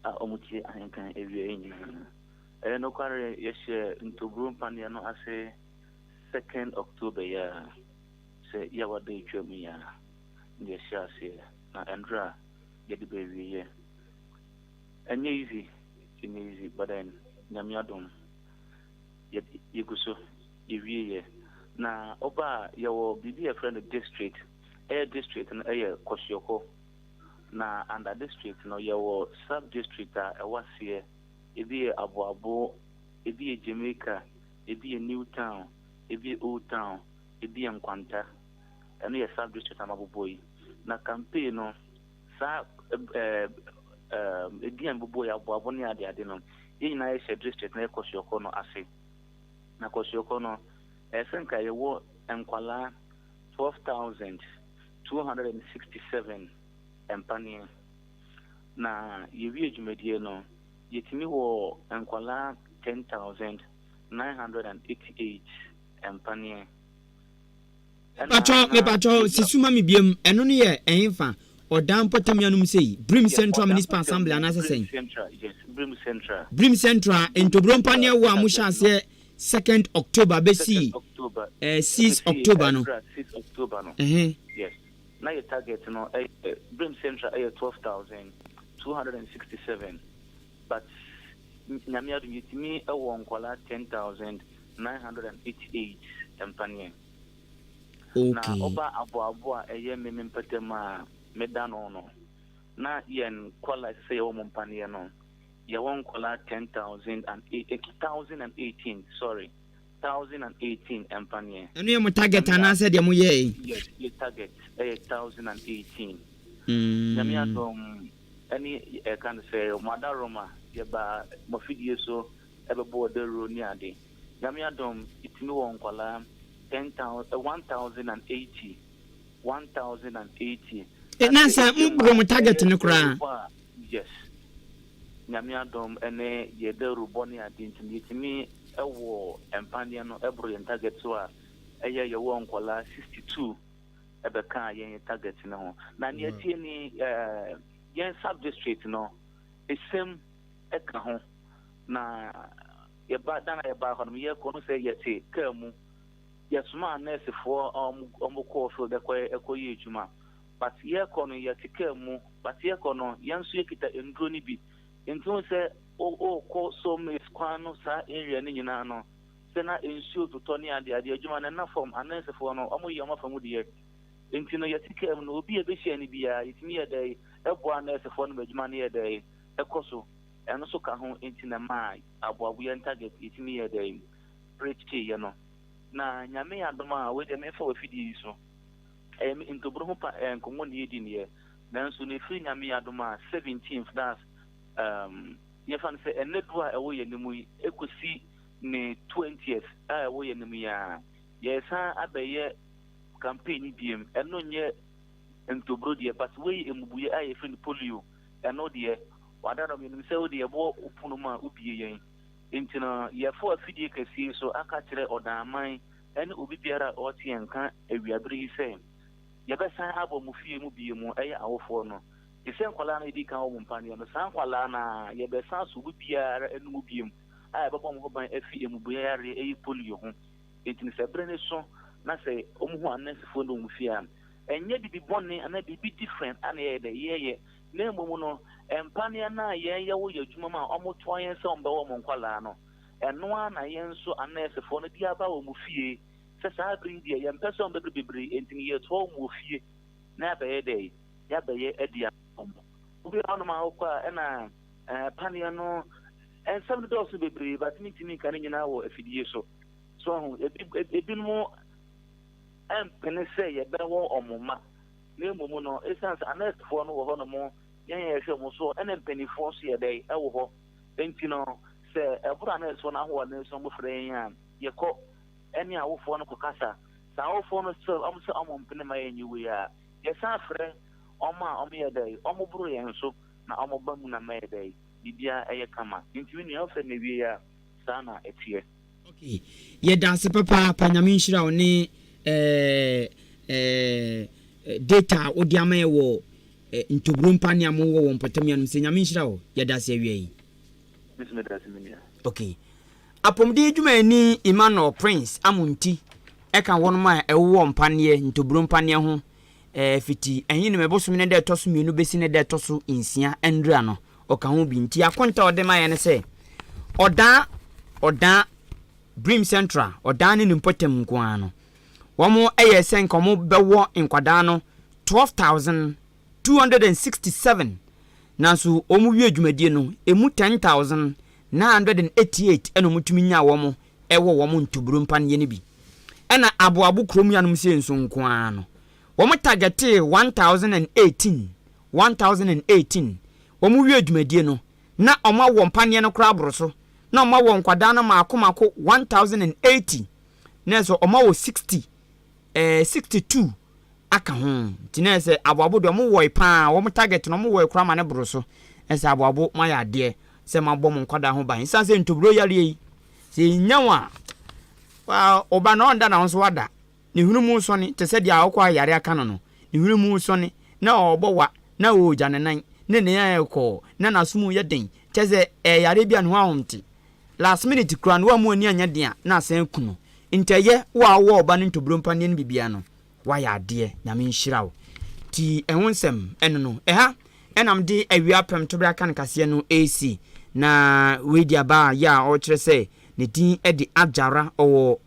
a wɔtie Ahenkan awia yi nyinaa. Ɛyɛ nokware, yɛhyɛ ntoburo mpaneɛ no ase second October yi a, sɛ yɛawa da atwa mu yi a, na yɛhyɛ aseɛ, na ɛndra yɛde ba awieɛ. Ɛnyɛ easy, ɛnyɛ easy, but then Nyame adom, yɛ yɛgu so, yɛwieɛ. Na ɔba a, yɛwɔ biribi a yɛfrɛ no district. Ɛyɛ district no ɛyɛ Kɔhyeɔkɔ. Na under district no, yɛwɔ sub district a ɛwɔ aseɛ. Ebi yɛ Aboabo, ebi yɛ Jamaica, ebi yɛ New Town, ebi yɛ Old Town, ebi yɛ Nkwanta. Ɛno yɛ sub district a mabobɔ yi. Na campaign no, saa ɛɛ ɛɛ edin a mebobɔ yi, Aboabo ne adeade no, yɛn nyinaa yɛhyɛ district na yɛ Kɔhyeɔkɔ no ase. Na Kɔhyeɔkɔ no, ɛyɛ sɛ nka yɛwɔ nkwalaa 12,267 mpaneɛ. Na yɛwie dwumadie no, yɛtumi wɔ nkwalaa 10,988 mpaneɛ. Mepatwɔ, mepatwɔ, si so ma me biom, ɛno no yɛ ɛhefa? Ɔdan mpɔtam anom sei, Brim Central Municipal Assembly anaasɛ sɛn? Central, yes, Brim Central. Brim Central, Ntoburo mpaneɛ wɔ a mohyɛ aseɛ 2nd October bɛsi eh, 6 October no. 6 October no. Yes. Na yɛ target no ɛyɛ Brim Central ɛyɛ 12,267, but Nyame adom yɛtumi ɛwɔ nkwalaa 10,988 mpaneɛ. Na ɔba aboabo a ɛyɛ me me mpɛtɛm a meda no, na yɛn nkwalaa ɛsɛ sɛ yɛwɔ mo mpaneɛ no, yɛwɔ nkwalaa 10,000 and 1,018, sorry, 1,018 mpaneɛ. Ɛno yɛ mo target anaasɛ deɛ moyɛe? Yes, yɛ target ɛyɛ 1,018. Nyame adom ɛne ɛka no sɛ mo adaworoma yɛba mo afidie so ɛbɛbɔ dawuro ne ade. Nyame adom yɛtumi wɔ nkwalaa 10,000, 1,080, 1,080. Na sɛ moboro mo target no koraa? Yes. Nyame adom ɛne yɛ dawurubɔ ne ade nti yɛtumi ɛwɔ mpaneɛ no ɛboro yɛn target so a ɛyɛ yɛwɔ nkwalaa 62 ɛbɛka yɛn target no ho. Na nea tie ni, yɛn sub district no esɛm ɛka ho na yɛba da na yɛba hɔ no, yɛkɔ no sɛ yɛte kaa mu, yɛsoma nɛɛsefoɔ a ɔmo kɔɔ field ɛkɔ yɛ adwuma, but yɛkɔ no yɛte kaa mu, but yɛkɔ no yɛn nso yɛkita nduro no bi, nti wo sɛ ɔrekɔ so miss kwan no saa area no nyinaa no. Sɛ na nsuo totɔ ne adeade, adwuma no nna fam, anɛɛsefoɔ no, wɔyɛ wɔn afa mu deɛ. Enti no, yɛte kaa mu no, obi a yɛbɛhyia no biara, yɛtumi yɛ dɛn boa anɛɛsefoɔ no ma adwuma no yɛ dɛn kɔ so. Ɛno nso ka ho nti na ɛmaa aboabo yɛn target yɛtumi yɛɛ dɛn preacheeɛ no. Na Nyame yɛ adom a, wei deɛ memfa w'afidie yi so, ɛyɛ me ntoburo ho pa eh, nkɔmmɔ na yɛdi neɛ, nanso no ɛfiri Nyame yɛ adom a, 17th, that's um, yɛmfa no sɛ ɛnnɛ du a ɛwɔ yɛn anim yi ɛkɔsi ne 20th a ɛwɔ yɛn anim yi a, yɛresan abɛyɛ campaign no biem. Ɛno nyɛ ntoburo deɛ, but wei yɛ mmubuiɛ a yɛfrɛ no polio. Ɛno deɛ, wada no, yɛnim sɛ wode yɛbɔ wo pono mu a wobie yɛn. Nti no, yɛfa afidie kɛseɛ yi so aka kyerɛ Ɔdanman ne obi biara a ɔte yɛn nka awiabere yi sɛ, yɛbɛsan abɔ mo fie mu bie mu, ɛyɛ awofoɔ no. Te sɛ nkwadaa no a yɛdi kan wɔ wɔn mpaneɛ no, saa nkwadaa no ara, yɛbɛsan asɔ obi biara anum biem a yɛbɛbɔ wɔn ho ban afi mmubuiɛ yareɛ ɛyɛ polio ho. Enti no sɛ bere no so na sɛ wɔhu anɛɛsefoɔ no wɔ wɔn fie a, ɛnyɛ biribi bɔne anaa biribi different a na yɛyɛ dɛ yɛyɛ, na mmom no mpaneɛ no a yɛn yɛwɔ yɛn adwuma mu a wɔtoa yɛn sɛ wɔbɛwɔ wɔn nkwadaa no, ɛno ara na yɛn nso anɛɛsefoɔ no de aba wɔn fie sɛ saa bere yi deɛ yɛmpɛ sɛ wɔbɛbrɛ bebree, enti no yɛtoa wɔn wɔ fie na yɛabɛyɛ dɛ yɛabɛyɛ adi ama wɔn. Obi wɔ hɔnom a wokɔ a ɛna ɛɛ paneɛ no nsɛm no dɔɔso bebree but mentumi nka ne nyinaa wɔ afidie so. So ahu, ebi, ebinom mpene sɛ yɛbɛwɔ wɔn mma, na mmom no, esiane sɛ anɛɛsefoɔ no wɔ hɔnom, yɛn a yɛhwɛ wɔn so, ɛna mpanimfoɔ nso yɛ dɛn wɔ hɔ nti no, sɛ ɛboro anɛɛsefoɔ no ahoɔden so na wɔfrɛ yɛn a, yɛkɔ ɛne awofoɔ no kɔkasa. Sɛ awofoɔ no sɛ wɔn sɛ wɔn mpene ma yɛnyɛ wei a, yɛsan frɛ wɔn a wɔyɛ dɛn, wɔboro yɛn so na wɔba mu na ma yɛ dɛn, biribiara ɛyɛ kama. Nti me nua, wofrɛ me awie a, saa na ɛteɛ. Ok yɛdaase papaapa nyame nhyira wo ne eh, eh, data a wode ama yɛ wɔ eh, ntoburo mpa ne a mowɔ wɔ mpɔtam yanom sɛ nyame nhyira wo yɛdaase awia yi. Me nso medase me nua. Ok. Apɔmuden adwumayɛni Emmanuel Prince Amonti ka wɔnom a ɛwowɔ mpaneɛ, ntoburo mpaneɛ ho eh, fiti Ahinime bosome ne da ɛtɔ so mmienu bɛsi ne da ɛtɔ so nsia nnura no. Ɔka ho bi. Nti akonta a ɔde ma yɛn ne sɛ, ɔdaa, ɔdaa, Brim Central, ɔdaa ne ne mpɔtam nko ara no, wɔn yɛɛ sɛ nka wɔn bɛwɔ nkwadaa no 12,267, nanso wɔn wie dwumadie no, ɛmu 10,988 ɛna wɔn tumi nyaa wɔn ɛwɔ wɔn ntoburo mpaneɛ no bi. Ɛna Aboabo kurom yanom sei nso nko ara no, wɔn targetee 1,018 1018, Wɔwiee dwumadie no, na wɔawɔ mpaneɛ no koraa aboro so, na wɔawɔ nkwadaa no mmaako mmaako 1080, na ɛsɛ wɔawɔ 60, eh, 62 aka ho. Nti na ɛsɛ aboabo deɛ wɔwɔe paa, wɔn target no wɔwɔe koraa ma no boro so. Ɛsɛ aboabo moayɛ adeɛ sɛ moabɔ mo nkwadaa ho ban. Ɛsiane sɛ ntoburo yareɛ yi, sɛ ɛnya wo a, wa, wo ba no ɔnda na wo nso wada. Ne hwene mu resɔne te sɛ deɛ ɔkɔ a yare aka no no, ne hwene mu resɔne, na ɔrebɔ wa, na ɔregya ne nan, na ne nan ayɛ kɔɔ, na n'aso mu reyɛ den, kyerɛ sɛ ɛyɛ yareɛ bi a ne ho ahomte. Last minute koraa no, woammu w'ani anyɛ den a, na asan aku no. Nti ɛyɛ wo a wowɔ wo ba no ntoburo mpaneɛ no biribiara no, woayɛ adeɛ. Nyame nhyira wo. Nti ɛho nsɛm ɛno no. Ɛha ɛna mede awia prɛmtoberɛ aka no kaseɛ no resi. Na wei de aba a yɛ a ɔrekyerɛ sɛ ne din de Agyara, ɔwɔ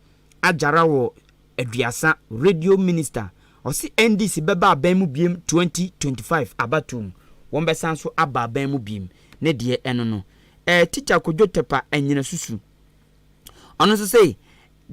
Agyara wɔ Aduasa Radio Minister ɔse NDC bɛba aban mu biem 2025 abatoɔ mu wɔn bɛsan so aba aban mu biem ne deɛ ɛno no ɛɛ Teacher Kojo Tepa Anyina Susu ɔno nso se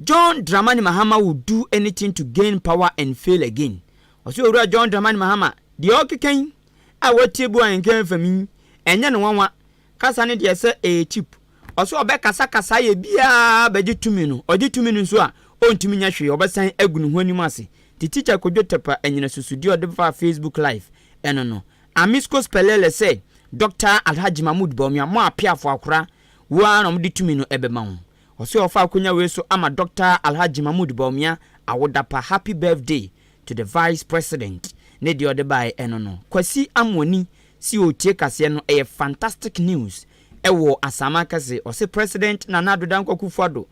John Dramani Mahama will do anything to gain power and fail again ɔse Owura John Dramani Mahama deɛ ɔkeka yi a watie bu ahenka fam yi ɛnyɛ no nwanwa Kasa no deɛ sɛ ɛyɛ cheap. Ɔse ɔbɛ kasa kasa ayɛ biaa bɛgye tumi no, ɔgye tumi no nso a ɔntumi nyɛ hwee ɔbɛsan agu ne ho anim ase. Nti Teacher Kojo Tepper anyina susudeɛ ɔde faa Facebook live ɛno no. Amisco Spelele sɛ Doctor Alhaji Mahmood Bawumia mo apeafo akora wo ara na wɔde tumi no ɛbɛma wo. Ɔse ɔfa akonya wei so ama Doctor Alhaji Mahmood Bawumia awoda pa happy birthday to the vice president ne deɛ ɔde baeɛ ɛno no. Kwasi Amoani si otie kaseɛ no ɛyɛ fantastic news ɛwɔ Asaman kɛse ɔse President Nana Addo Dankwa Akufo Addo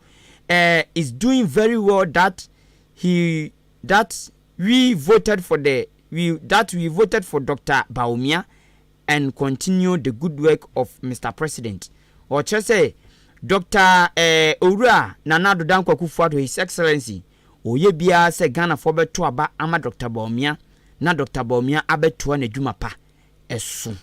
eh, is doing very well that he that we voted for the we that we voted for Doctor Bawumia and continue the good work of Mister President. Ɔkyerɛ sɛ Dr. Eh, Owura Nana Addo Dankwa Akufo-Addo, His Excellency, ɔyɛ biara sɛ Ghanafoɔ bɛto aba ama Dr. Bawumia na Dr. Bawumia abɛtoa n'adwuma pa ɛso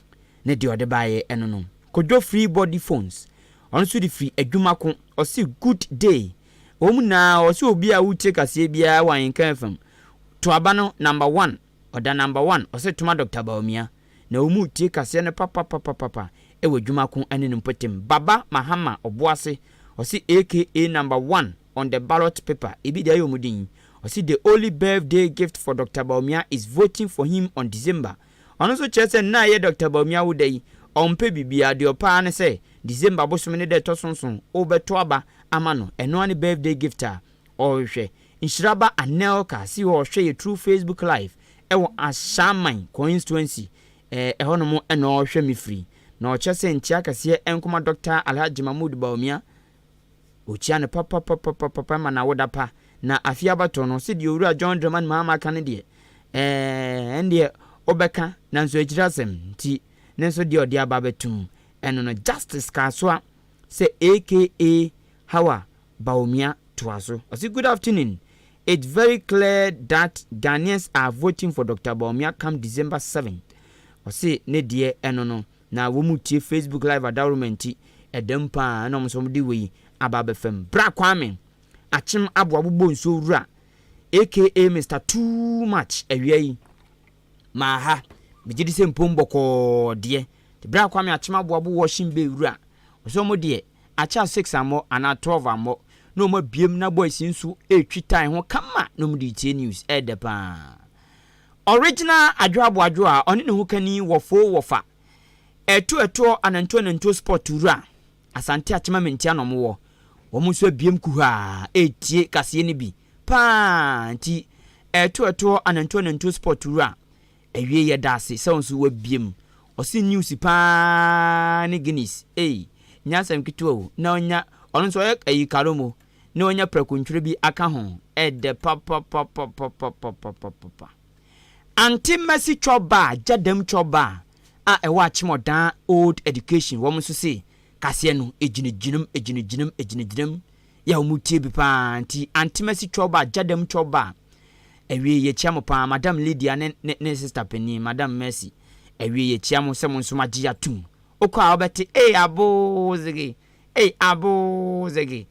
ne deɛ ɔde baeɛ ɛno no. Kodwo Free Body Phones, ɔno nso de firi adwuma ko, ɔsi good day. Wɔn nyinaa ɔsi obi a wotie kaseɛ biara wɔ Ahenkan FM to aba no number one, ɔda number one, ɔsɛ toma Dr. Bawumia na wɔn mu tie kaseɛ no papapapapa ɛwɔ adwuma ko ɛne ne mpɔtam. Baba Mahama Ɔboase, ɔsi aka number one on the ballot paper, ebi deɛ ɛyɛ wɔn din. Ɔsi the only birthday gift for Dr. Bawumia is voting for him on December. Ɔno nso kyerɛ sɛ nna yɛ Dr. Bawumia wo da yi, ɔmpɛ biribiara, deɛ ɔpaa ne sɛ December bosom ne dɛ ɛtɔ sonson wobɛto aba ama no, ɛno ne birthday gift a ɔrehwɛ. Nhyiraba Anelka si hɔ ɔhwɛ yɛ through Facebook Live ɛwɔ Ahyɛaman constituency, ɛhɔnom ɛna ɔrehwɛ me firi, na ɔkyerɛ sɛ nkyia kɛseɛ nkɔma Dr. Alhaji Mahmood Bawumia, ɔkyia no papapapapapa ma n'awoda pa na afe abatɔ no. Sɛdeɛ Owura John Dramani Mahama ka no deɛ, ɛndeɛ wobɛka nanso akyiri asɛm nti ne nso deɛ ɔde aba bɛtum ɛno no. Justice Kasoa sɛ aka Hawa Bawumia toa so, ɔsi good afternoon, it's very clear that Ghanaians are voting for Dr. Bawumia come December 7. Ɔsi ne deɛ ɛno no na wɔn mu tie Facebook Live adaworoma nti ɛdɛm paa ɛna wɔn nso wɔde wei aba abɛfam. Bra Kwame Akyem Aboabobɔ nsuo wura aka Mr Too Much, awia yi maa ha megye di sɛ mpom bɔkɔɔ deɛ. Bra Kwame Akyem Aboabo washing bay wura, ɔsɛ ɔmo deɛ akyɛ 6 ammɔ anaa 12 ammɔ na ɔmo abiem na boys nso ɛretwi tan ho kama na ɔmo de tie news ɛɛdɛ paa. Original Adwo Aboadwo a ɔne ne ho kani wɔfo wɔfa ɛto ɛtoɔ anantuo anantuo sport wura, Asante Akyema Mentia na ɔmo wɔ, wɔn nso abiem kuhaa ɛretie kaseɛ no bi paa. Nti ɛto ɛtoɔ anantuo anantuo sport wura, awie yɛ daase sɛ wɔn nso wabiem. Ɔsi news paa ne Guinness ei nya asɛm ketewa o, na ɔnya ɔno nso ɔyɛ ayi karomo na ɔnya prɛkontwerɛ bi aka ho, ɛdɛ papapapapapapapa. Ante Mercy Chɔba Gyadam Chɔba a ɛwɔ Akyemɔdan Old Education, wɔn nso se kaseɛ no egyinagyinam egyinagyinam egyinagyinam yɛ wɔn tie bi paa. Nti Ante Mercy Chɔba Gyadam Chɔba, awie yɛkyia mo paa. Madam Lydia ne sister panin Madam Mercy, awie yɛkyia mo sɛ mo nso mo agye atum. Okɔ a wɔbɛte ee abo zege ee abo zege.